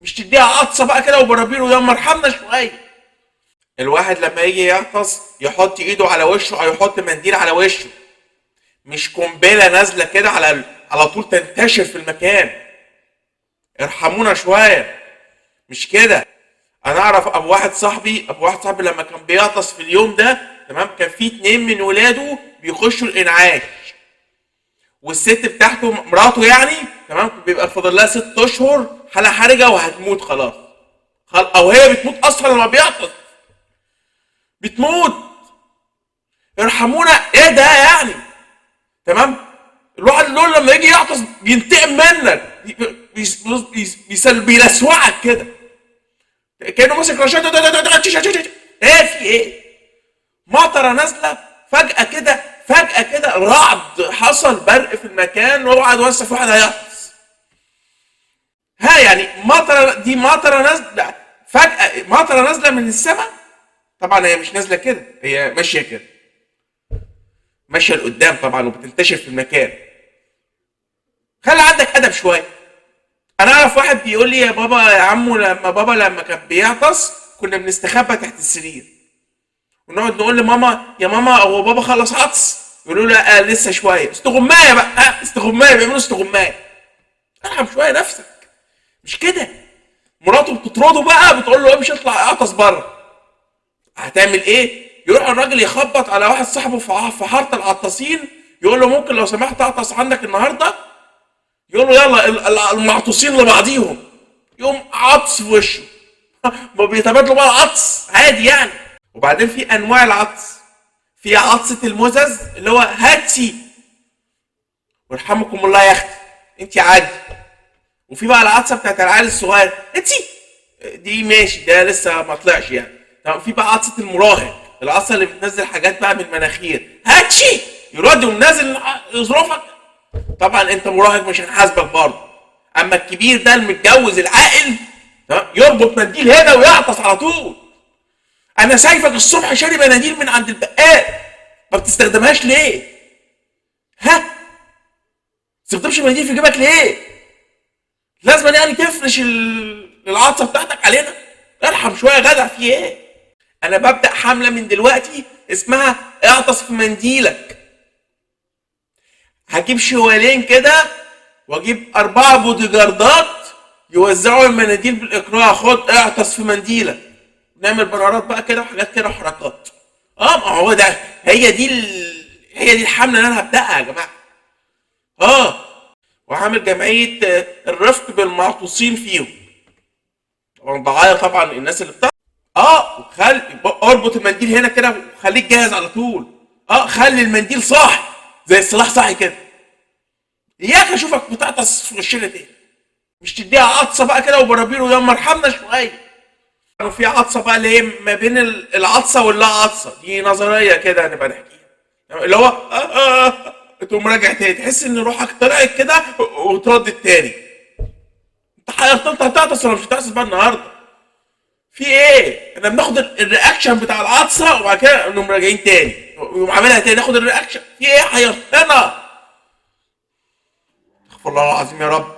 مش تديها عطسة بقى كده وبرابير ويلا ارحمنا شوية. الواحد لما يجي يعطس يحط ايده على وشه او يحط منديل على وشه، مش قنبلة نازله كده على طول تنتشر في المكان. ارحمونا شوية، مش كده. انا اعرف ابو واحد صاحبي، ابو واحد صاحبي لما كان بيعطس في اليوم ده، تمام، كان في 2 من ولاده بيخشوا الانعاش، والست بتاعته مراته يعني، تمام، بيبقى فاضل لها 6 اشهر حاله حرجه وهتموت خلاص، او هي بتموت اصلا لما بيعطس، بتموت. ارحمونا، ايه ده يعني؟ تمام، الواحد دول لما يجي يعطس بينتقم منك، بيلسوعك كده كانه ماسك رشاده. ايه في ايه؟ مطره نازله فجاة كده، فجاة كده رعد حصل، برق في المكان، واوعى توسف واحد هيعطس. ها يعني مطره، دي مطره نازله فجاة، مطره نازله من السماء. طبعا هي مش نازله كده، هي ماشية كده، ماشية لقدام طبعا وبتنتشر في المكان. خلي عندك ادب شوية. انا اعرف واحد بيقول لي يا بابا يا عمو، لما بابا لما كان بيعطس كنا بنستخبى تحت السرير ونقعد نقول لماما يا ماما هو بابا خلص عطس؟ يقولوا له لا لسه شوية. استغمايه بقى، استغمايه، بيعملوا استغمايه. ارحم شوية نفسك، مش كده. مراته بتطرده بقى، بتقول له امشي اطلع اعطس بره. هتعمل ايه؟ يروح الراجل يخبط على واحد صاحبه في حارة العطاسين، يقول له ممكن لو سمحت اعطس عندك النهارده؟ يقول له يلا المعطوسين لبعضيهم، يقوم عطس في وشه. ما بيتبادلوا بقى العطس عادي يعني. وبعدين في انواع العطس، في عطسة المزز اللي هو هاتي وارحمكم الله يا اختي انت عادي، وفي بقى العطسه بتاعت العيال الصغير هاتي دي ماشي، ده لسه ما طلعش يعني. طب في بقى عطسة المراهق، العطسه اللي بتنزل حاجات بقى من المناخير، هاتشي، يرد ومنزل ظروفك. طبعا انت مراهق مش هنحاسبك برضه. اما الكبير ده المتجوز العاقل، تمام، يربط منديل هنا ويعطس على طول. انا شايفك الصبح شاري مناديل من عند البقال، ما بتستخدمهاش ليه؟ ها؟ ما بتستخدمش مناديل في جيبك ليه؟ لازم يعني تفرش العطسه بتاعتك علينا. ارحم شوية يا جدع، في ايه؟ انا ببدا حمله من دلوقتي اسمها اعطس في منديلك. هجيب شوالين كده واجيب 4 بوديجاردات يوزعوا المناديل بالاكراه، خد اعطس في منديلك. نعمل بنرات بقى كده وحاجات كده وحركات. ما هو ده، هي دي الحملة اللي انا هبداها يا جماعة. وهعمل جمعية الرفق بالمعطوسين فيهم. طبعا دعاية طبعا الناس اللي بتاع اربط المنديل هنا كده وخليك جاهز على طول. خلي المنديل صاحي زي السلاح صاحي كده. اياك اشوفك بتعطس في وشنا تاني. مش تديها عطسة بقى كده وبرابير ويلا ارحمنا شوية. وفي عطسة بقى اللي هي ما بين العطسه واللا عطسة، دي نظرية كده هنبقى نحكيها، اللي هو تقوم راجع تاني، تحس ان روحك طلعت كده وتردد تاني. انت حيرت، انت هتعطس ولا مش هتعطس بقى النهارده؟ في ايه؟ احنا بناخد ال reaction بتاع العطسه وبعد كده نقوم راجعين تاني، ويقوم عاملها تاني، ناخد ال reaction. في ايه؟ حيرتنا. استغفر الله العظيم يا رب.